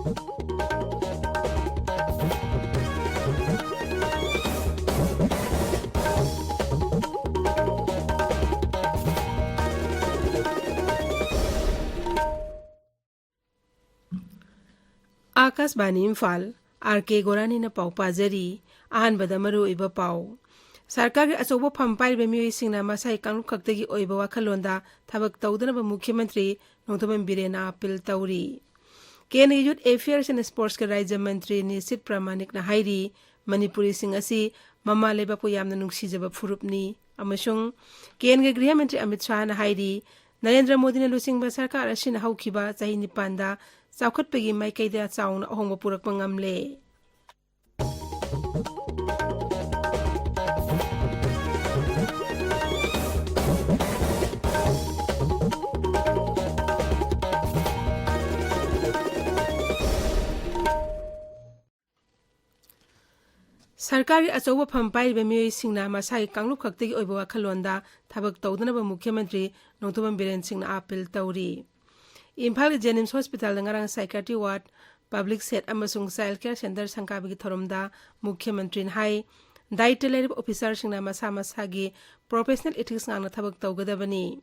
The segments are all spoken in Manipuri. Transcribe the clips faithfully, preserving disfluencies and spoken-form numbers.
ꯑꯥꯀꯥꯁꯕꯥꯅꯤ ꯏꯝꯐꯥꯜ, ꯑꯥꯔ ꯀꯦ ꯒꯣꯔꯥꯅꯤꯅ ꯄꯥꯎ ꯄꯥꯖꯔꯤ꯫ ꯑꯍꯥꯟꯕꯗ ꯃꯔꯨꯑꯣꯏꯕ ꯄꯥꯎ꯫ ꯁꯔꯀꯥꯔꯒꯤ ꯑꯆꯧꯕ ꯐꯝ ꯄꯥꯏꯔꯤꯕ ꯃꯤꯑꯣꯏꯁꯤꯡꯅ ꯃꯁꯥꯒꯤ ꯀꯥꯡꯂꯨꯞ ꯈꯛꯇꯒꯤ ꯑꯣꯏꯕ ꯋꯥꯈꯜꯂꯣꯟꯗ ꯊꯕꯛ ꯇꯧꯗꯅꯕ ꯃꯨꯈ꯭ꯌ ꯃꯟꯇ꯭ꯔꯤ ꯅꯣꯡꯊꯣꯝꯕꯝ ꯕꯤꯔꯦꯟꯅ ꯑꯥꯄꯤꯜ ꯇꯧꯔꯤ꯫ ꯀꯦꯟꯗ꯭ꯔꯒꯤ ꯌꯨꯠ ꯑꯦꯐꯤꯌꯔꯁ ꯑꯦꯟ ꯁ꯭ꯄꯣꯔꯠꯁꯀꯤ ꯔꯥꯖ꯭ꯌ ꯃꯟꯇ꯭ꯔꯤ ꯅꯤꯁꯤꯠ ꯄ꯭ꯔꯃꯥꯅꯤꯛꯅ ꯍꯥꯏꯔꯤ, ꯃꯅꯤꯄꯨꯔꯤꯁꯤꯡ ꯑꯁꯤ ꯃꯃꯥ ꯂꯩꯕꯥꯛꯄꯨ ꯌꯥꯝꯅ ꯅꯨꯡꯁꯤꯖꯕ ꯐꯨꯔꯨꯞꯅꯤ꯫ ꯑꯃꯁꯨꯡ ꯀꯦꯟꯗ꯭ꯔꯒꯤ ꯒ꯭ꯔꯤꯍ ꯃꯟꯇ꯭ꯔꯤ ꯑꯃꯤꯠ ꯁꯥꯍꯅ ꯍꯥꯏꯔꯤ, ꯅꯔꯦꯟꯗ꯭ꯔ ꯃꯣꯗꯤꯅ ꯂꯨꯆꯤꯡꯕ ꯁꯔꯀꯥꯔ ꯑꯁꯤꯅ ꯍꯧꯈꯤꯕ ꯆꯍꯤ ꯅꯤꯄꯥꯟꯗ ꯆꯥꯎꯈꯠꯄꯒꯤ ꯃꯥꯏꯀꯩꯗ ꯆꯥꯎꯅ ꯑꯍꯣꯡꯕ ꯄꯨꯔꯛꯄ ꯉꯝꯂꯦ꯫ ꯁꯔꯀꯥꯔꯒꯤ ꯑꯆꯧꯕ ꯐꯝ ꯄꯥꯏꯔꯤꯕ ꯃꯤꯑꯣꯏꯁꯤꯡꯅ ꯃꯁꯥꯒꯤ ꯀꯥꯡꯂꯨꯞ ꯈꯛꯇꯒꯤ ꯑꯣꯏꯕ ꯋꯥꯈꯜꯂꯣꯟꯗ ꯊꯕꯛ ꯇꯧꯗꯅꯕ ꯃꯨꯈ꯭ꯌ ꯃꯟꯇ꯭ꯔꯤ ꯅꯣꯡꯊꯣꯝꯕꯝ ꯕꯤꯔꯦꯟ ꯁꯤꯡꯅ ꯑꯥꯄꯤꯜ ꯇꯧꯔꯤ꯫ ꯏꯝꯐꯥꯜꯒꯤ ꯖꯦꯅꯤꯝꯁ ꯍꯣꯁꯄꯤꯇꯥꯜꯗ ꯉꯔꯥꯡ psychiatry ward, public set ꯑꯃꯁꯨꯡ child care centre ꯁꯪꯒꯥꯕꯒꯤ ꯊꯧꯔꯝꯗ ꯃꯨꯈ꯭ꯌ ꯃꯟꯇ꯭ꯔꯤꯅ ꯍꯥꯏ, ꯗꯥꯌꯤꯠꯇ ꯂꯩꯔꯤꯕ ꯑꯣꯐꯤꯁꯥꯔꯁꯤꯡꯅ ꯃꯁꯥ ꯃꯁꯥꯒꯤ professional ethics ꯉꯥꯛꯅ ꯊꯕꯛ ꯇꯧꯒꯗꯕꯅꯤ꯫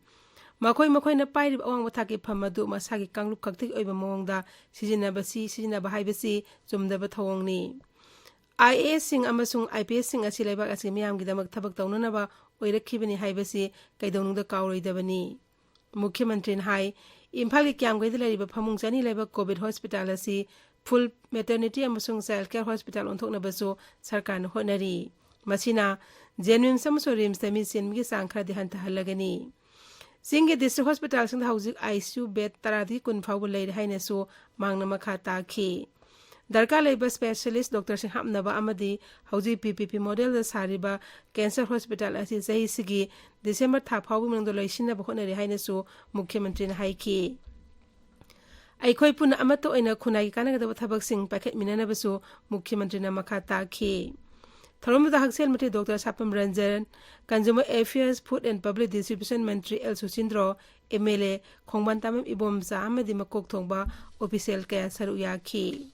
ꯃꯈꯣꯏ ꯃꯈꯣꯏꯅ ꯄꯥꯏꯔꯤꯕ ꯑꯋꯥꯡꯕ ꯊꯥꯛꯀꯤ ꯐꯝ ꯑꯗꯨ ꯃꯁꯥꯒꯤ ꯀꯥꯡꯂꯨꯞ ꯈꯛꯇꯒꯤ ꯑꯣꯏꯕ ꯃꯑꯣꯡꯗ ꯁꯤꯖꯤꯟꯅꯕꯁꯤ, ꯁꯤꯖꯤꯟꯅꯕ ꯍꯥꯏꯕꯁꯤ ꯆꯨꯝꯗꯕ ꯊꯧꯑꯣꯡꯅꯤ꯫ ꯑꯥꯏ ꯑꯦ ꯑꯦꯁꯁꯤꯡ ꯑꯃꯁꯨꯡ ꯑꯥꯏ ꯄꯤ ꯑꯦꯁꯁꯤꯡ ꯑꯁꯤ ꯂꯩꯕꯥꯛ ꯑꯁꯤꯒꯤ ꯃꯤꯌꯥꯝꯒꯤꯗꯃꯛ ꯊꯕꯛ ꯇꯧꯅꯅꯕ ꯑꯣꯏꯔꯛꯈꯤꯕꯅꯤ ꯍꯥꯏꯕꯁꯤ ꯀꯩꯗꯧꯅꯨꯡꯗ ꯀꯥꯎꯔꯣꯏꯗꯕꯅꯤ꯫ ꯃꯨꯈ꯭ꯌ ꯃꯟꯇ꯭ꯔꯤꯅ ꯍꯥꯏ, ꯏꯝꯐꯥꯜꯒꯤ ꯀꯤꯌꯥꯝꯒꯩꯗ ꯂꯩꯔꯤꯕ ꯐꯃꯨꯡ ꯆꯅꯤ ꯂꯩꯕ COVID hospital ꯑꯁꯤ full maternity ꯑꯃꯁꯨꯡ child care hospital ꯑꯣꯟꯊꯣꯛꯅꯕꯁꯨ ꯁꯔꯀꯥꯔꯅ ꯍꯣꯠꯅꯔꯤ꯫ ꯃꯁꯤꯅ ꯖꯦꯅꯤꯝꯁ ꯑꯃꯁꯨꯡ ꯔꯤꯝꯁꯇ ꯃꯤ ꯆꯦꯟꯕꯒꯤ ꯆꯥꯡ ꯈꯔꯗꯤ ꯍꯟꯊꯍꯜꯂꯒꯅꯤ꯫ ꯆꯤꯡꯒꯤ district hospitalꯁꯤꯡꯗ ꯍꯧꯖꯤꯛ ICU bed ꯇꯔꯥꯗꯒꯤ ꯀꯨꯟ ꯐꯥꯎꯕ ꯂꯩꯔꯦ ꯍꯥꯏꯅꯁꯨ ꯃꯍꯥꯛꯅ ꯃꯈꯥ ꯇꯥꯈꯤ꯫ ꯗꯔꯀꯥꯔ ꯂꯩꯕ specialist doctorꯁꯤꯡ ꯍꯥꯞꯅꯕ ꯑꯃꯗꯤ ꯍꯧꯖꯤꯛ P P P modelꯗ ꯁꯥꯔꯤꯕ cancer hospital ꯑꯁꯤ ꯆꯍꯤꯁꯤꯒꯤ December ꯊꯥ ꯐꯥꯎꯕꯒꯤ ꯃꯅꯨꯡꯗ ꯂꯣꯏꯁꯤꯟꯅꯕ ꯍꯣꯠꯅꯔꯤ ꯍꯥꯏꯅꯁꯨ ꯃꯨꯈ꯭ꯌ ꯃꯟꯇ꯭ꯔꯤꯅ ꯍꯥꯏꯈꯤ꯫ ꯑꯩꯈꯣꯏ ꯄꯨꯟꯅ ꯑꯃꯠꯇ ꯑꯣꯏꯅ ꯈꯨꯟꯅꯥꯏꯒꯤ ꯀꯥꯟꯅꯒꯗꯕ ꯊꯕꯛꯁꯤꯡ ꯄꯥꯏꯈꯠꯃꯤꯟꯅꯅꯕꯁꯨ ꯃꯨꯈ꯭ꯌ ꯃꯟꯇ꯭ꯔꯤꯅ ꯃꯈꯥ ꯇꯥꯈꯤ꯫ ꯊꯧꯔꯝꯗꯨꯗ ꯍꯛꯁꯦꯜ ꯃꯟꯇ꯭ꯔꯤ doctor Sapam Ranjan, Consumer Affairs, Food and Public Distribution ꯃꯟꯇ꯭ꯔꯤ L Susindro, M L A Khongbantabam Ibomcha ꯑꯃꯗꯤ ꯃꯀꯣꯛ ꯊꯣꯡꯕ ꯑꯣꯐꯤꯁꯦꯜ ꯀꯌꯥ ꯁꯔꯨꯛ ꯌꯥꯈꯤ꯫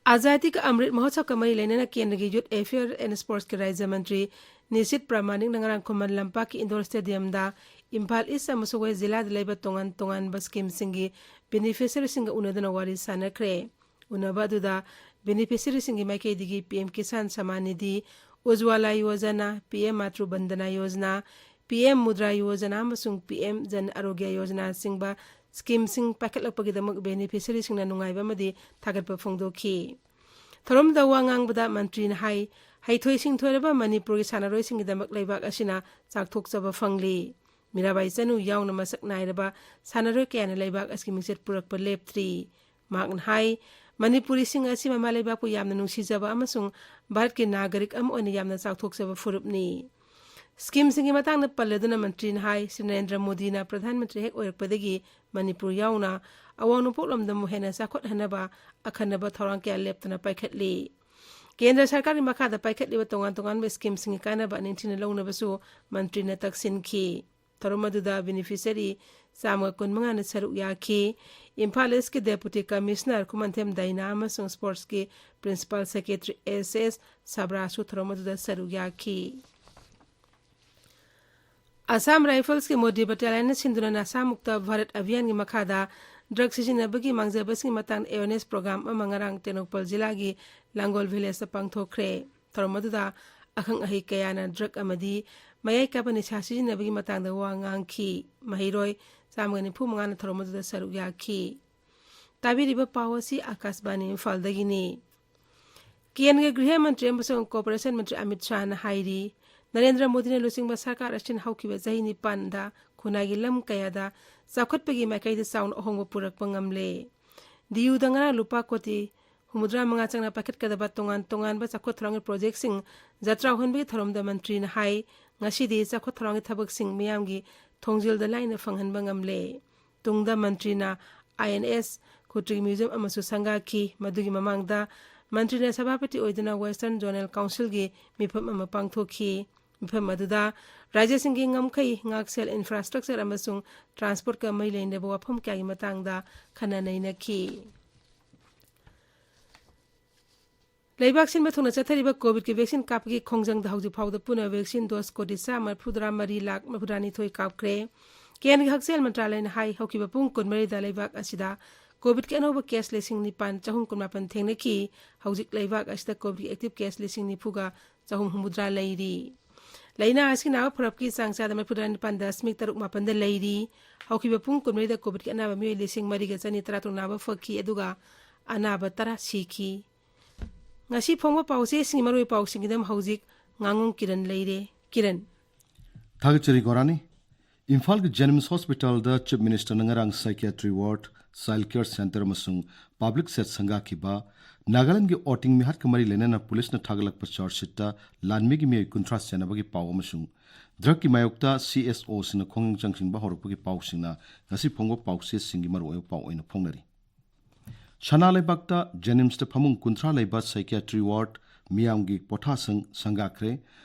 ꯑꯖꯥꯗꯤ ꯀ ꯑꯃ꯭ꯔꯤꯠ ꯃꯍꯣꯠꯁꯕꯀ ꯃꯔꯤ ꯂꯩꯅꯅ ꯀꯦꯟꯗ꯭ꯔꯒꯤ Youth Affairs and Sportsꯀꯤ ꯔꯥꯖ꯭ꯌ ꯃꯟꯇ꯭ꯔꯤ ꯅꯤꯁꯤꯠ ꯄ꯭ꯔꯥꯃꯥꯅꯤꯛꯅ ꯉꯔꯥꯡ ꯈꯨꯃꯟ ꯂꯝꯄꯥꯛꯀꯤ indoor stadiumꯗ ꯏꯝꯐꯥꯜ ꯏꯁ ꯑꯃꯁꯨꯡ ꯋꯦꯁ ꯖꯤꯂꯥꯗ ꯂꯩꯕ ꯇꯣꯉꯥꯟ ꯇꯣꯉꯥꯟꯕ schemeꯁꯤꯡꯒꯤ beneficiaryꯁꯤꯡꯒ ꯎꯅꯗꯨꯅ ꯋꯥꯔꯤ ꯁꯥꯅꯈ꯭ꯔꯦ꯫ ꯎꯅꯕ ꯑꯗꯨꯗ beneficiaryꯁꯤꯡꯒꯤ ꯃꯥꯏꯀꯩꯗꯒꯤ P M Kisan Samman Nidhi, Ujjwala Yojana, P M Matru Vandana Yojana, P M Mudra Yojana ꯑꯃꯁꯨꯡ ꯄꯤ ꯑꯦꯝ ꯖꯟ ꯑꯔꯣꯒ꯭ꯌ ꯌꯣꯖꯅꯥꯆꯤꯡꯕ schemeꯁꯤꯡ ꯄꯥꯏꯈꯠꯂꯛꯄꯒꯤꯗꯃꯛ beneficiaryꯁꯤꯡꯅ ꯅꯨꯡꯉꯥꯏꯕ ꯑꯃꯗꯤ ꯊꯥꯒꯠꯄ ꯐꯣꯡꯗꯣꯛꯈꯤ꯫ ꯊꯧꯔꯝꯗ ꯋꯥ ꯉꯥꯡꯕꯗ ꯃꯟꯇ꯭ꯔꯤꯅ ꯍꯥꯏ, ꯍꯩꯊꯣꯏ ꯁꯤꯡꯊꯣꯏꯔꯕ ꯃꯅꯤꯄꯨꯔꯒꯤ ꯁꯥꯟꯅꯔꯣꯏꯁꯤꯡꯒꯤꯗꯃꯛ ꯂꯩꯕꯥꯛ ꯑꯁꯤꯅ ꯆꯥꯎꯊꯣꯛꯆꯕ ꯐꯪꯂꯤ꯫ ꯃꯤꯔꯥꯕꯥꯏ ꯆꯅꯨ ꯌꯥꯎꯅ ꯃꯁꯛ ꯅꯥꯏꯔꯕ ꯁꯥꯟꯅꯔꯣꯏ ꯀꯌꯥꯅ ꯂꯩꯕꯥꯛ ꯑꯁꯤꯒꯤ ꯃꯤꯡꯆꯠ ꯄꯨꯔꯛꯄ ꯂꯦꯞꯇ꯭ꯔꯤ꯫ ꯃꯍꯥꯛꯅ ꯍꯥꯏ, ꯃꯅꯤꯄꯨꯔꯤꯁꯤꯡ ꯑꯁꯤ ꯃꯃꯥ ꯂꯩꯕꯥꯛꯄꯨ ꯌꯥꯝꯅ ꯅꯨꯡꯁꯤꯖꯕ ꯑꯃꯁꯨꯡ ꯚꯥꯔꯠꯀꯤ ꯅꯥꯒꯔꯤꯛ ꯑꯃ ꯑꯣꯏꯅ ꯌꯥꯝꯅ ꯆꯥꯎꯊꯣꯛꯆꯕ ꯐꯨꯔꯨꯞꯅꯤ꯫ Schemeꯁꯤꯡꯒꯤ ꯃꯇꯥꯡꯗ ꯄꯜꯂꯗꯨꯅ ꯃꯟꯇ꯭ꯔꯤꯅ ꯍꯥꯏ, ꯁ꯭ꯔꯤ ꯅꯔꯦꯟꯗ꯭ꯔ ꯃꯣꯗꯤꯅ ꯄ꯭ꯔꯙꯥꯟ ꯃꯟꯇ꯭ꯔꯤ ꯍꯦꯛ ꯑꯣꯏꯔꯛꯄꯗꯒꯤ ꯃꯅꯤꯄꯨꯔ ꯌꯥꯎꯅ ꯑꯋꯥꯡ ꯅꯣꯡꯄꯣꯛ ꯂꯝꯗꯝꯕꯨ ꯍꯦꯟꯅ ꯆꯥꯎꯈꯠꯍꯟꯅꯕ ꯑꯈꯟꯅꯕ ꯊꯧꯔꯥꯡ ꯀꯌꯥ ꯂꯦꯞꯇꯅ ꯄꯥꯏꯈꯠꯂꯤ꯫ ꯀꯦꯟꯗ꯭ꯔ ꯁꯔꯀꯥꯔꯒꯤ ꯃꯈꯥꯗ ꯄꯥꯏꯈꯠꯂꯤꯕ ꯇꯣꯉꯥꯟ ꯇꯣꯉꯥꯟꯕ schemeꯁꯤꯡꯒꯤ ꯀꯥꯟꯅꯕ ꯅꯤꯡꯊꯤꯅ ꯂꯧꯅꯕꯁꯨ ꯃꯟꯇ꯭ꯔꯤꯅ ꯇꯛꯁꯤꯟꯈꯤ꯫ ꯊꯧꯔꯝ ꯑꯗꯨꯗ beneficiary ꯆꯥꯝꯃꯒ ꯀꯨꯟꯃꯉꯥꯅ ꯁꯔꯨꯛ ꯌꯥꯈꯤ꯫ ꯏꯝꯐꯥꯜ ꯏꯁꯀꯤ Deputy Commissioner ꯈꯨꯃꯟꯊꯦꯝ ꯗꯥꯏꯅꯥ ꯑꯃꯁꯨꯡ Sportsꯀꯤ Principal Secretary ꯑꯦꯁ ꯑꯦꯁ ꯁꯕ꯭ꯔꯥꯁꯨ ꯊꯧꯔꯝ ꯑꯗꯨꯗ ꯁꯔꯨꯛ ꯌꯥꯈꯤ꯫ ꯑꯁꯥꯝ ꯔꯥꯏꯐꯜꯁꯀꯤ ꯃꯣꯗꯤ ꯕꯇꯥꯂꯤꯌꯟꯅ ꯁꯤꯟꯗꯨꯅ ꯅꯁꯥ ꯃꯨꯛꯇ ꯚꯥꯔꯠ ꯑꯚꯤꯌꯥꯟꯒꯤ ꯃꯈꯥꯗ drug ꯁꯤꯖꯤꯟꯅꯕꯒꯤ ꯃꯥꯡꯖꯕꯁꯤꯡꯒꯤ ꯃꯇꯥꯡꯗ awareness program ꯑꯃ ꯉꯔꯥꯡ ꯇꯦꯡꯅꯧꯄꯜ ꯖꯤꯂꯥꯒꯤ ꯂꯥꯡꯒꯣꯜ villageꯇ ꯄꯥꯡꯊꯣꯛꯈ꯭ꯔꯦ꯫ ꯊꯧꯔꯝ ꯑꯗꯨꯗ ꯑꯈꯪ ꯑꯍꯩ ꯀꯌꯥꯅ drug ꯑꯃꯗꯤ ꯃꯌꯥꯏ ꯀꯥꯕ ꯅꯤꯁꯥ ꯁꯤꯖꯤꯟꯅꯕꯒꯤ ꯃꯇꯥꯡꯗ ꯋꯥ ꯉꯥꯡꯈꯤ꯫ ꯃꯍꯩꯔꯣꯏ ꯆꯥꯝꯃꯒ ꯅꯤꯐꯨ ꯃꯉꯥꯅ ꯊꯧꯔꯝ ꯑꯗꯨꯗ ꯁꯔꯨꯛ ꯌꯥꯈꯤ꯫ ꯇꯥꯕꯤꯔꯤꯕ ꯄꯥꯎ ꯑꯁꯤ ꯑꯥꯀꯥꯁꯕꯥꯅꯤ ꯏꯝꯐꯥꯜꯗꯒꯤꯅꯤ꯫ ꯀꯦꯟꯗ꯭ꯔꯒꯤ ꯒ꯭ꯔꯤꯍ ꯃꯟꯇ꯭ꯔꯤ ꯑꯃꯁꯨꯡ cooperation ꯃꯟꯇ꯭ꯔꯤ ꯑꯃꯤꯠ ꯁꯥꯍꯅ ꯍꯥꯏꯔꯤ, ꯅꯔꯦꯟꯗ꯭ꯔ ꯃꯣꯗꯤꯅ ꯂꯨꯆꯤꯡꯕ ꯁꯔꯀꯥꯔ ꯑꯁꯤꯅ ꯍꯧꯈꯤꯕ ꯆꯍꯤ ꯅꯤꯄꯥꯟꯗ ꯈꯨꯟꯅꯥꯏꯒꯤ ꯂꯝ ꯀꯌꯥꯗ ꯆꯥꯎꯈꯠꯄꯒꯤ ꯃꯥꯏꯀꯩꯗ ꯆꯥꯎꯅ ꯑꯍꯣꯡꯕ ꯄꯨꯔꯛꯄ ꯉꯝꯂꯦ꯫ ꯗꯤꯌꯨꯗ ꯉꯔꯥꯡ ꯂꯨꯄꯥ ꯀꯣꯇꯤ ꯍꯨꯝꯐꯨꯇꯔꯥ ꯃꯉꯥ ꯆꯪꯅ ꯄꯥꯏꯈꯠꯀꯗꯕ ꯇꯣꯉꯥꯟ ꯇꯣꯉꯥꯟꯕ ꯆꯥꯎꯈꯠ ꯊꯧꯔꯥꯡꯒꯤ projectꯁꯤꯡ ꯖꯇ꯭ꯔꯥ ꯍꯣꯟꯕꯒꯤ ꯊꯧꯔꯝꯗ ꯃꯟꯇ꯭ꯔꯤꯅ ꯍꯥꯏ, ꯉꯁꯤꯗꯤ ꯆꯥꯎꯈꯠ ꯊꯧꯔꯥꯡꯒꯤ ꯊꯕꯛꯁꯤꯡ ꯃꯤꯌꯥꯝꯒꯤ ꯊꯣꯡꯖꯤꯜꯗ ꯂꯥꯏꯅ ꯐꯪꯍꯟꯕ ꯉꯝꯂꯦ꯫ ꯇꯨꯡꯗ ꯃꯟꯇ꯭ꯔꯤꯅ ꯑꯥꯏ ꯑꯦꯟ ꯑꯦꯁ ꯈꯨꯇ꯭ꯔꯤ museum ꯑꯃꯁꯨ ꯁꯪꯒꯥꯈꯤ꯫ ꯃꯗꯨꯒꯤ ꯃꯃꯥꯡꯗ ꯃꯟꯇ꯭ꯔꯤꯅ ꯁꯚꯥꯄꯇꯤ ꯑꯣꯏꯗꯨꯅ Western Zonal Councilꯒꯤ ꯃꯤꯐꯝ ꯑꯃ ꯄꯥꯡꯊꯣꯛꯈꯤ꯫ ꯃꯤꯐꯝ ꯑꯗꯨꯗ ꯔꯥꯖ꯭ꯌꯁꯤꯡꯒꯤ ꯉꯝꯈꯩ, ꯉꯥꯛꯁꯦꯜ, infrastructure ꯑꯃꯁꯨꯡ transportꯀ ꯃꯔꯤ ꯂꯩꯅꯕ ꯋꯥꯐꯝ ꯀꯌꯥꯒꯤ ꯃꯇꯥꯡꯗ ꯈꯟꯅ ꯅꯩꯅꯈꯤ꯫ ꯂꯩꯕꯥꯛ ꯁꯤꯟꯕ ꯊꯨꯡꯅ ꯆꯠꯊꯔꯤꯕ ꯀꯣꯚꯤꯗꯀꯤ vaccine ꯀꯥꯞꯄꯒꯤ ꯈꯣꯡꯖꯪꯗ ꯍꯧꯖꯤꯛ ꯐꯥꯎꯕꯗ ꯄꯨꯟꯅ vaccine dose ꯀꯣꯇꯤ ꯆꯥꯝꯃ ꯃꯔꯤꯐꯨꯇꯔꯥ ꯃꯔꯤ ꯂꯥꯈ ꯃꯔꯤꯐꯨꯇꯔꯥꯅꯤꯊꯣꯏ ꯀꯥꯞꯈ꯭ꯔꯦ꯫ ꯀꯦꯟꯗ꯭ꯔꯒꯤ ꯍꯛꯁꯦꯜ ꯃꯟꯇ꯭ꯔꯥꯂꯌꯅ ꯍꯥꯏ, ꯍꯧꯈꯤꯕ ꯄꯨꯡ ꯀꯨꯟꯃꯔꯤꯗ ꯂꯩꯕꯥꯛ ꯑꯁꯤꯗ ꯀꯣꯚꯤꯗꯀꯤ ꯑꯅꯧꯕ case ꯂꯤꯁꯤꯡ ꯅꯤꯄꯥꯟ ꯆꯍꯨꯝ ꯀꯨꯟꯃꯥꯄꯟ ꯊꯦꯡꯅꯈꯤ꯫ ꯍꯧꯖꯤꯛ ꯂꯩꯕꯥꯛ ꯑꯁꯤꯗ ꯀꯣꯚꯤꯗꯀꯤ active case ꯂꯤꯁꯤꯡ ꯅꯤꯐꯨꯒ ꯆꯍꯨꯝ ꯍꯨꯝꯐꯨꯇꯔꯥ ꯂꯩꯔꯤ꯫ ꯂꯩꯅꯥ ꯑꯁꯤ ꯅꯥꯕ ꯐꯔꯛꯀꯤ ꯆꯥꯡ ꯆꯥꯗ ꯃꯔꯤꯐꯨꯇꯔꯥ ꯅꯤꯄꯥꯟ ꯗꯁꯃꯤꯛ ꯇꯔꯨꯛ ꯃꯥꯄꯟꯗ ꯂꯩꯔꯤ꯫ ꯍꯧꯈꯤꯕ ꯄꯨꯡ ꯀꯨꯟꯃꯔꯤꯗ ꯀꯣꯚꯤꯗꯀꯤ ꯑꯅꯥꯕ ꯃꯤꯑꯣꯏ ꯂꯤꯁꯤꯡ ꯃꯔꯤꯒ ꯆꯅꯤ ꯇꯔꯥꯇꯔꯨꯛ ꯅꯥꯕ ꯐꯈꯤ, ꯑꯗꯨꯒ ꯑꯅꯥꯕ ꯇꯔꯥ ꯁꯤꯈꯤ꯫ ꯉꯁꯤ ꯐꯣꯡꯕ ꯄꯥꯎꯆꯦꯁꯤꯡꯒꯤ ꯃꯔꯨꯑꯣꯏꯕ ꯄꯥꯎꯁꯤꯡꯒꯤꯗꯃꯛ ꯍꯧꯖꯤꯛ ꯉꯥꯉꯣꯝ ꯀꯤꯔꯟ ꯂꯩꯔꯦ꯫ ꯀꯤꯔꯟ꯫ ꯊꯥꯒꯠꯆꯔꯤ ꯒꯣꯔꯥꯅꯤ꯫ ꯏꯝꯐꯥꯜꯒꯤ JNIMS Hospitalꯗ Chief Ministerꯅ ꯉꯔꯥꯡ psychiatry ward, child care centre ꯑꯃꯁꯨꯡ public shed ꯁꯪꯒꯥꯈꯤꯕ ꯅꯥꯒꯥꯂꯦꯟꯗꯒꯤ ꯑꯣꯇꯤꯡ ꯃꯤꯍꯥꯠꯀ ꯃꯔꯤ ꯂꯩꯅꯅ ꯄꯨꯂꯤꯁꯅ ꯊꯥꯒꯠꯂꯛꯄ charge sheetꯇ ꯂꯥꯟꯃꯤꯒꯤ ꯃꯤꯑꯣꯏ ꯀꯨꯟꯊ꯭ꯔꯥ ꯆꯦꯟꯅꯕꯒꯤ ꯄꯥꯎ ꯑꯃꯁꯨꯡ drugꯀꯤ ꯃꯥꯌꯣꯛꯇ CSOꯁꯤꯡꯅ ꯈꯣꯡꯖꯪ ꯆꯪꯁꯤꯟꯕ ꯍꯧꯔꯛꯄꯒꯤ ꯄꯥꯎꯁꯤꯡꯅ ꯉꯁꯤ ꯐꯣꯡꯕ ꯄꯥꯎꯆꯦꯁꯤꯡꯒꯤ ꯃꯔꯨꯑꯣꯏꯕ ꯄꯥꯎ ꯑꯣꯏꯅ ꯐꯣꯡꯅꯔꯤ꯫ ꯁꯅꯥ ꯂꯩꯕꯥꯛꯇ JNIMSꯇ ꯐꯃꯨꯡ ꯀꯨꯟꯊ꯭ꯔꯥ ꯂꯩꯕ psychiatry ward, ꯃꯤꯌꯥꯝꯒꯤ ꯄꯣꯊꯥꯁꯪ ꯁꯪꯒꯥꯈ꯭ꯔꯦ꯫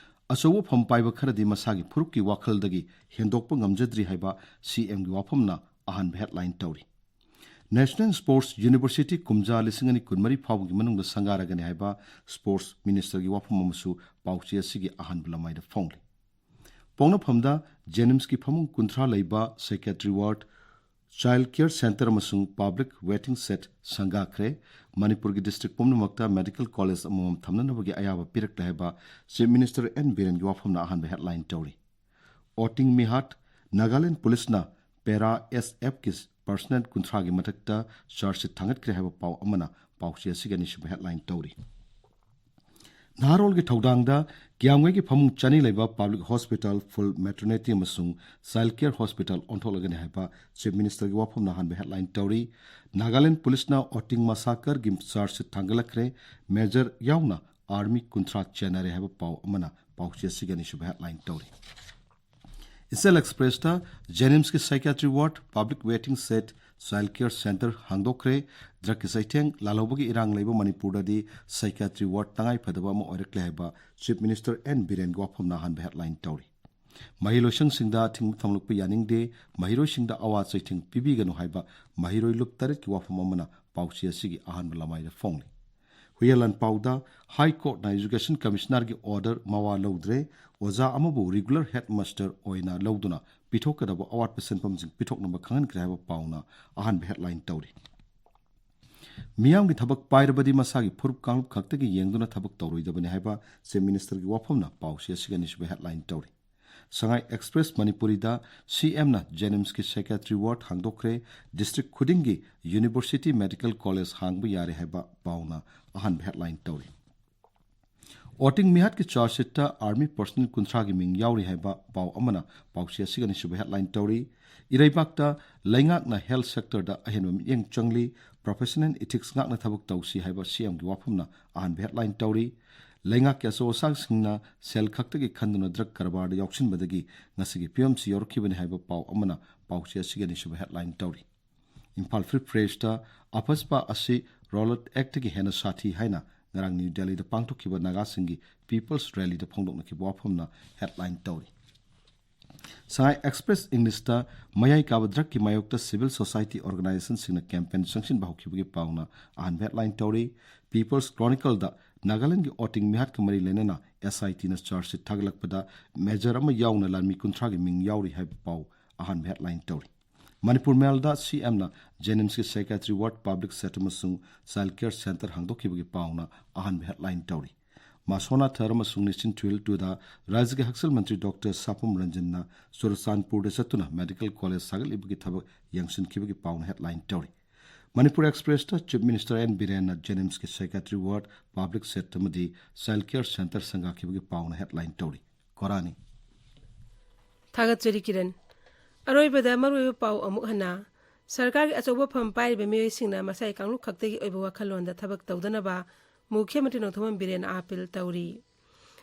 ꯑꯆꯧꯕ ꯐꯝ ꯄꯥꯏꯕ ꯈꯔꯗꯤ ꯃꯁꯥꯒꯤ ꯐꯨꯔꯨꯞꯀꯤ ꯋꯥꯈꯜꯗꯒꯤ ꯍꯦꯟꯗꯣꯛꯄ ꯉꯝꯖꯗ꯭ꯔꯤ ꯍꯥꯏꯕ CMꯒꯤ ꯋꯥꯐꯝꯅ ꯑꯍꯥꯟꯕ headline ꯇꯧꯔꯤ꯫ National Sports University ꯀꯨꯝꯖꯥ ꯂꯤꯁꯤꯡ ꯑꯅꯤ ꯀꯨꯟꯃꯔꯤ ꯐꯥꯎꯕꯒꯤ ꯃꯅꯨꯡꯗ ꯁꯪꯒꯥꯔꯒꯅꯤ ꯍꯥꯏꯕ Sports Ministerꯒꯤ ꯋꯥꯐꯝ ꯑꯃꯁꯨ ꯄꯥꯎꯆꯦ ꯑꯁꯤꯒꯤ ꯑꯍꯥꯟꯕ ꯂꯃꯥꯏꯗ ꯐꯣꯡꯂꯤ꯫ ꯄꯣꯛꯅꯐꯝꯗ JNIMSꯀꯤ ꯐꯃꯨꯡ ꯀꯨꯟꯊ꯭ꯔꯥ ꯂꯩꯕ psychiatry ward, child care centre ꯑꯃꯁꯨꯡ public waiting shed ꯁꯪꯒꯥꯈ꯭ꯔꯦ꯫ ꯃꯅꯤꯄꯨꯔꯒꯤ district ꯄꯨꯝꯅꯃꯛꯇ medical college ꯑꯃꯃꯝ ꯊꯝꯅꯅꯕꯒꯤ ꯑꯌꯥꯕ ꯄꯤꯔꯛꯂꯦ ꯍꯥꯏꯕ Chief Minister N ꯕꯤꯔꯦꯟꯒꯤ ꯋꯥꯐꯝꯅ ꯑꯍꯥꯟꯕ headline ꯇꯧꯔꯤ꯫ ꯑꯣꯇꯤꯡ ꯃꯤꯍꯥꯠ, ꯅꯥꯒꯥꯂꯦꯟ ꯄꯨꯂꯤꯁꯅ ꯄꯦꯔꯥ SFꯀꯤ personnel ꯀꯨꯟꯊ꯭ꯔꯥꯒꯤ ꯃꯊꯛꯇ charge sheet ꯊꯥꯡꯒꯠꯈ꯭ꯔꯦ ꯍꯥꯏꯕ ꯄꯥꯎ ꯑꯃꯅ ꯄꯥꯎꯆꯦ ꯑꯁꯤꯒꯤ ꯑꯅꯤꯁꯨꯕ headline ꯇꯧꯔꯤ꯫ ꯅꯍꯥꯔꯣꯜꯒꯤ ꯊꯧꯗꯥꯡꯗ ꯀꯤꯌꯥꯝꯒꯩꯒꯤ ꯐꯃꯨꯡ ꯆꯅꯤ ꯂꯩꯕ public hospital, full maternity ꯑꯃꯁꯨꯡ child care hospital ꯑꯣꯟꯊꯣꯛꯂꯒꯅꯤ ꯍꯥꯏꯕ Chief Ministerꯒꯤ ꯋꯥꯐꯝꯅ ꯑꯍꯥꯟꯕ headline ꯇꯧꯔꯤ꯫ ꯅꯥꯒꯥꯂꯦꯟ ꯄꯨꯂꯤꯁꯅ ꯑꯣꯇꯤꯡ massacreꯒꯤ charge sheet ꯊꯥꯡꯒꯠꯂꯛꯈ꯭ꯔꯦ꯫ Major ꯌꯥꯎꯅ army ꯀꯨꯟꯊ꯭ꯔꯥ ꯆꯦꯟꯅꯔꯦ ꯍꯥꯏꯕ ꯄꯥꯎ ꯑꯃꯅ ꯄꯥꯎꯆꯦ ꯑꯁꯤꯒꯤ ꯑꯅꯤꯁꯨꯕ headline ꯇꯧꯔꯤ꯫ ꯏꯆꯦꯜ ꯑꯦꯛꯁꯄ꯭ꯔꯦꯁꯇ ꯖꯦꯅꯤꯝꯁꯀꯤ psychiatry ward, public waiting shed, child care centre ꯍꯥꯡꯗꯣꯛꯈ꯭ꯔꯦ꯫ ꯗ꯭ꯔꯒꯀꯤ ꯆꯩꯊꯦꯡ, ꯂꯥꯜꯍꯧꯕꯒꯤ ꯏꯔꯥꯡ ꯂꯩꯕ ꯃꯅꯤꯄꯨꯔꯗꯗꯤ ꯁꯥꯏꯀꯤꯌꯥꯇ꯭ꯔꯤ ꯋꯥꯔꯗ ꯇꯉꯥꯏ ꯐꯗꯕ ꯑꯃ ꯑꯣꯏꯔꯛꯂꯦ ꯍꯥꯏꯕ ꯆꯤꯐ ꯃꯤꯅꯤꯁꯇꯔ ꯑꯦꯟ ꯕꯤꯔꯦꯟꯒꯤ ꯋꯥꯐꯝꯅ ꯑꯍꯥꯟꯕ ꯍꯦꯗꯂꯥꯏꯟ ꯇꯧꯔꯤ꯫ ꯃꯍꯩꯂꯣꯏꯁꯪꯁꯤꯡꯗ ꯊꯤꯡꯕ ꯊꯝꯂꯛꯄ ꯌꯥꯅꯤꯡꯗꯦ, ꯃꯍꯩꯔꯣꯏꯁꯤꯡꯗ ꯑꯋꯥ ꯆꯩꯊꯦꯡ ꯄꯤꯕꯤꯒꯅꯨ ꯍꯥꯏꯕ ꯃꯍꯩꯔꯣꯏ ꯂꯨꯞ ꯇꯔꯦꯠꯀꯤ ꯋꯥꯐꯝ ꯑꯃꯅ ꯄꯥꯎꯆꯦ ꯑꯁꯤꯒꯤ ꯑꯍꯥꯟꯕ ꯂꯃꯥꯏꯗ ꯐꯣꯡꯂꯤ꯫ ꯍꯨꯏꯌꯦꯟ ꯂꯥꯟꯄꯥꯎꯗ ꯍꯥꯏ ꯀꯣꯔꯠꯅ ꯏꯖꯨꯀꯦꯁꯟ ꯀꯃꯤꯁꯅꯔꯒꯤ ꯑꯣꯔꯗꯔ ꯃꯋꯥ ꯂꯧꯗ꯭ꯔꯦ, ꯑꯣꯖꯥ ꯑꯃꯕꯨ ꯔꯤꯒꯨꯂꯔ ꯍꯦꯗꯃꯥꯁꯇꯔ ꯑꯣꯏꯅ ꯂꯧꯗꯨꯅ ꯄꯤꯊꯣꯛꯀꯗꯕ ꯑꯋꯥꯠꯄ ꯁꯦꯟꯐꯝꯁꯤꯡ ꯄꯤꯊꯣꯛꯅꯕ ꯈꯪꯍꯟꯈ꯭ꯔꯦ ꯍꯥꯏꯕ ꯄꯥꯎꯅ ꯑꯍꯥꯟꯕ ꯍꯦꯗꯂꯥꯏꯟ ꯇꯧꯔꯤ꯫ ꯃꯤꯌꯥꯝꯒꯤ ꯊꯕꯛ ꯄꯥꯏꯔꯕꯗꯤ ꯃꯁꯥꯒꯤ ꯐꯨꯔꯨꯞ ꯀꯥꯡꯂꯨꯞ ꯈꯛꯇꯒꯤ ꯌꯦꯡꯗꯨꯅ ꯊꯕꯛ ꯇꯧꯔꯣꯏꯗꯕꯅꯤ ꯍꯥꯏꯕ ꯆꯤꯐ ꯃꯤꯅꯤꯁꯇꯔꯒꯤ ꯋꯥꯐꯝꯅ ꯄꯥꯎꯆꯦ ꯑꯁꯤꯒꯤ ꯑꯅꯤꯁꯨꯕ ꯍꯦꯗꯂꯥꯏꯟ ꯇꯧꯔꯤ꯫ ꯁꯉꯥꯏ ꯑꯦꯛꯁꯄ꯭ꯔꯦꯁ ꯃꯅꯤꯄꯨꯔꯤꯗ ꯁꯤꯑꯦꯝꯅ ꯖꯦꯅꯤꯝꯁꯀꯤ ꯁꯥꯏꯀꯤꯌꯥꯇ꯭ꯔꯤ ꯋꯥꯔꯗ ꯍꯥꯡꯗꯣꯛꯈ꯭ꯔꯦ, ꯗꯤꯁꯇ꯭ꯔꯤꯛ ꯈꯨꯗꯤꯡꯒꯤ ꯌꯨꯅꯤꯚꯔꯁꯤꯇꯤ ꯃꯦꯗꯤꯀꯦꯜ ꯀꯣꯂꯦꯖ ꯍꯥꯡꯕ ꯌꯥꯔꯦ ꯍꯥꯏꯕ ꯄꯥꯎꯅ ꯑꯍꯥꯟꯕ ꯍꯦꯗꯂꯥꯏꯟ ꯇꯧꯔꯤ꯫ ꯑꯣꯇꯤꯡ ꯃꯤꯍꯥꯠꯀꯤ ꯆꯥꯔꯖꯁꯤꯠꯇ ꯑꯥꯔꯃꯤ ꯄꯔꯁꯅꯦꯜ ꯀꯨꯟꯊ꯭ꯔꯥꯒꯤ ꯃꯤꯡ ꯌꯥꯎꯔꯤ ꯍꯥꯏꯕ ꯄꯥꯎ ꯑꯃꯅ ꯄꯥꯎꯆꯦ ꯑꯁꯤꯒꯤ ꯑꯅꯤꯁꯨꯕ ꯍꯦꯗꯂꯥꯏꯟ ꯇꯧꯔꯤ꯫ ꯏꯔꯩꯕꯥꯛꯇ ꯂꯩꯉꯥꯛꯅ ꯍꯦꯜꯊ ꯁꯦꯛꯇꯔꯗ ꯑꯍꯦꯟꯕ ꯃꯤꯠꯌꯦꯡ ꯆꯪꯂꯤ, ꯄ꯭ꯔꯣꯐꯦꯁꯅꯦꯜ ꯏꯊꯤꯛꯁ ꯉꯥꯛꯅ ꯊꯕꯛ ꯇꯧꯁꯤ ꯍꯥꯏꯕ ꯁꯤꯑꯦꯝꯒꯤ ꯋꯥꯐꯝꯅ ꯑꯍꯥꯟꯕ ꯍꯦꯗꯂꯥꯏꯟ ꯇꯧꯔꯤ꯫ ꯂꯩꯉꯥꯛꯀꯤ ꯑꯆꯧ ꯑꯁꯥꯡꯁꯤꯡꯅ ꯁꯦꯜ ꯈꯛꯇꯒꯤ ꯈꯟꯗꯨꯅ ꯗ꯭ꯔꯒ ꯀꯔꯕꯥꯔꯗ ꯌꯥꯎꯁꯤꯟꯕꯗꯒꯤ ꯉꯁꯤꯒꯤ ꯐꯤꯕꯝꯁꯤ ꯌꯧꯔꯛꯈꯤꯕꯅꯤ ꯍꯥꯏꯕ ꯄꯥꯎ ꯑꯃꯅ ꯄꯥꯎꯆꯦ ꯑꯁꯤꯒꯤ ꯑꯅꯤꯁꯨꯕ ꯍꯦꯗꯂꯥꯏꯟ ꯇꯧꯔꯤ꯫ ꯏꯝꯐꯥꯜ ꯐ꯭ꯔꯤ ꯄ꯭ꯔꯦꯁꯇ ꯑꯐꯁꯄꯥ ꯑꯁꯤ ꯔꯣꯂꯔ ꯑꯦꯛꯇꯒꯤ ꯍꯦꯟꯅ ꯁꯥꯊꯤ ꯍꯥꯏꯅ ꯉꯔꯥꯡ ꯅ꯭ꯌꯨ ꯗꯦꯜꯂꯤꯗ ꯄꯥꯡꯊꯣꯛꯈꯤꯕ ꯅꯥꯒꯥꯁꯤꯡꯒꯤ ꯄꯤꯄꯜꯁ ꯔꯦꯂꯤꯗ ꯐꯣꯡꯗꯣꯛꯅꯈꯤꯕ ꯋꯥꯐꯝꯅ ꯍꯦꯗꯂꯥꯏꯟ ꯇꯧꯔꯤ꯫ ꯁꯉꯥꯏ ꯑꯦꯛꯁꯄ꯭ꯔꯦꯁ ꯏꯪꯂꯤꯁꯇ ꯃꯌꯥꯏ ꯀꯥꯕ ꯗ꯭ꯔꯒꯀꯤ ꯃꯥꯌꯣꯛꯇ ꯁꯤꯚꯤꯜ ꯁꯣꯁꯥꯏꯇꯤ ꯑꯣꯔꯒꯅꯥꯏꯖꯦꯁꯟꯁꯤꯡꯅ ꯀꯦꯝꯄꯦꯟ ꯆꯪꯁꯤꯟꯕ ꯍꯧꯈꯤꯕꯒꯤ ꯄꯥꯎꯅ ꯑꯍꯥꯟꯕ ꯍꯦꯗꯂꯥꯏꯟ ꯇꯧꯔꯤ꯫ ꯄꯤꯄꯜꯁ ꯀ꯭ꯔꯣꯅꯤꯀꯜꯗ ꯅꯥꯒꯥꯂꯦꯟꯗꯒꯤ ꯑꯣꯇꯤꯡ ꯃꯤꯍꯥꯠꯀ ꯃꯔꯤ ꯂꯩꯅꯅ ꯑꯦꯁ ꯑꯥꯏ ꯇꯤꯅ ꯆꯥꯔꯖꯁꯤꯠ ꯊꯥꯒꯠꯂꯛꯄꯗ ꯃꯦꯖꯔ ꯑꯃ ꯌꯥꯎꯅ ꯂꯥꯟꯃꯤ ꯀꯨꯟꯊ꯭ꯔꯥꯒꯤ ꯃꯤꯡ ꯌꯥꯎꯔꯤ ꯍꯥꯏꯕ ꯄꯥꯎ ꯑꯍꯥꯟꯕ ꯍꯦꯗꯂꯥꯏꯟ ꯇꯧꯔꯤ꯫ Manipur ꯃꯦꯜꯗ ꯁꯤꯑꯦꯝꯅ ꯖꯦꯅꯤꯝꯁꯀꯤ psychiatry ward, public set ꯑꯃꯁꯨꯡ ꯆꯥꯏꯜ ꯀꯦꯌꯔ ꯁꯦꯟꯇꯔ ꯍꯥꯡꯗꯣꯛꯈꯤꯕꯒꯤ ꯄꯥꯎꯅ ꯑꯍꯥꯟꯕ ꯍꯦꯗꯂꯥꯏꯟ ꯇꯧꯔꯤ꯫ ꯃꯥꯁꯣꯅꯥ ꯊꯔ ꯑꯃꯁꯨꯡ ꯅꯤꯁꯤꯟ ꯊꯨꯏꯜ ꯇꯨꯗ ꯔꯥꯖ꯭ꯌꯒꯤ ꯍꯛꯁꯦꯜ ꯃꯟꯇ꯭ꯔꯤ ꯗꯣꯛꯇꯔ ꯁꯥꯄꯝ ꯔꯟꯖꯟꯅ ꯆꯨꯔꯆꯥꯟꯄꯨꯔꯗ ꯆꯠꯇꯨꯅ ꯃꯦꯗꯤꯀꯦꯜ ꯀꯣꯂꯦꯖ ꯁꯥꯒꯠꯂꯤꯕꯒꯤ ꯊꯕꯛ ꯌꯦꯡꯁꯤꯟꯈꯤꯕꯒꯤ ꯄꯥꯎꯅ ꯍꯦꯗꯂꯥꯏꯟ ꯇꯧꯔꯤ꯫ ꯃꯅꯤꯄꯨꯔ ꯑꯦꯛꯁꯄ꯭ꯔꯦꯁꯇ ꯆꯤꯐ ꯃꯤꯅꯤꯁꯇꯔ ꯑꯦꯟ ꯕꯤꯔꯦꯟꯅ ꯖꯦꯅꯤꯝꯁꯀꯤ ꯁꯥꯏꯀꯤꯌꯥꯇ꯭ꯔꯤ ꯋꯥꯔꯗ, ꯄꯕ꯭ꯂꯤꯛ ꯁꯦꯠ ꯑꯃꯗꯤ ꯆꯥꯏꯜ ꯀꯦꯌꯔ ꯁꯦꯟꯇꯔ ꯁꯪꯒꯥꯈꯤꯕꯒꯤ ꯄꯥꯎꯅ ꯍꯦꯗꯂꯥꯏꯟ ꯇꯧꯔꯤ꯫ ꯀꯣꯔꯥꯅꯤ꯫ ꯊꯥꯒꯠꯆꯔꯤ ꯀꯤꯔꯟ꯫ ꯑꯔꯣꯏꯕꯗ ꯃꯔꯨꯑꯣꯏꯕ ꯄꯥꯎ ꯑꯃꯨꯛ ꯍꯟꯅ꯫ ꯁꯔꯀꯥꯔꯒꯤ ꯑꯆꯧꯕ ꯐꯝ ꯄꯥꯏꯔꯤꯕ ꯃꯤꯑꯣꯏꯁꯤꯡꯅ ꯃꯁꯥꯒꯤ ꯀꯥꯡꯂꯨꯞ ꯈꯛꯇꯒꯤ ꯑꯣꯏꯕ ꯋꯥꯈꯜꯂꯣꯟꯗ ꯊꯕꯛ ꯇꯧꯗꯅꯕ ꯃꯨꯈ꯭ꯌ ꯃꯟꯇ꯭ꯔꯤ ꯅꯣꯡꯊꯣꯝꯕꯝ ꯕꯤꯔꯦꯟꯅ ꯑꯥꯄꯤꯜ ꯇꯧꯔꯤ꯫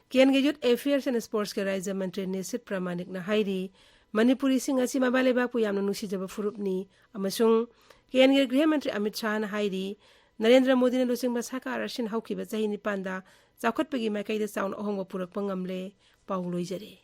ꯀꯦꯟꯒꯤ Youth Affairs and Sportsꯀꯤ ꯔꯥꯖ꯭ꯌ ꯃꯟꯇ꯭ꯔꯤ ꯅꯤꯁꯤꯠ ꯄ꯭ꯔꯃꯥꯅꯤꯛꯅ ꯍꯥꯏꯔꯤ, ꯃꯅꯤꯄꯨꯔꯤꯁꯤꯡ ꯑꯁꯤ ꯃꯃꯥ ꯂꯩꯕꯥꯛꯄꯨ ꯌꯥꯝꯅ ꯅꯨꯡꯁꯤꯖꯕ ꯐꯨꯔꯨꯞꯅꯤ ꯑꯃꯁꯨꯡ ꯀꯦꯟꯒꯤ ꯒ꯭ꯔꯤꯍ ꯃꯟꯇ꯭ꯔꯤ ꯑꯃꯤꯠ ꯁꯥꯍꯅ ꯍꯥꯏꯔꯤ, ꯅꯔꯦꯟꯗ꯭ꯔ ꯃꯣꯗꯤꯅ ꯂꯨꯆꯤꯡꯕ ꯁꯔꯀꯥꯔ ꯑꯁꯤꯅ ꯍꯧꯈꯤꯕ ꯆꯍꯤ ꯅꯤꯄꯥꯟꯗ ꯆꯥꯎꯈꯠꯄꯒꯤ ꯃꯥꯏꯀꯩꯗ ꯆꯥꯎꯅ ꯑꯍꯣꯡꯕ ꯄꯨꯔꯛꯄ ꯉꯝꯂꯦ꯫ ꯄꯥꯎ ꯂꯣꯏꯖꯔꯦ꯫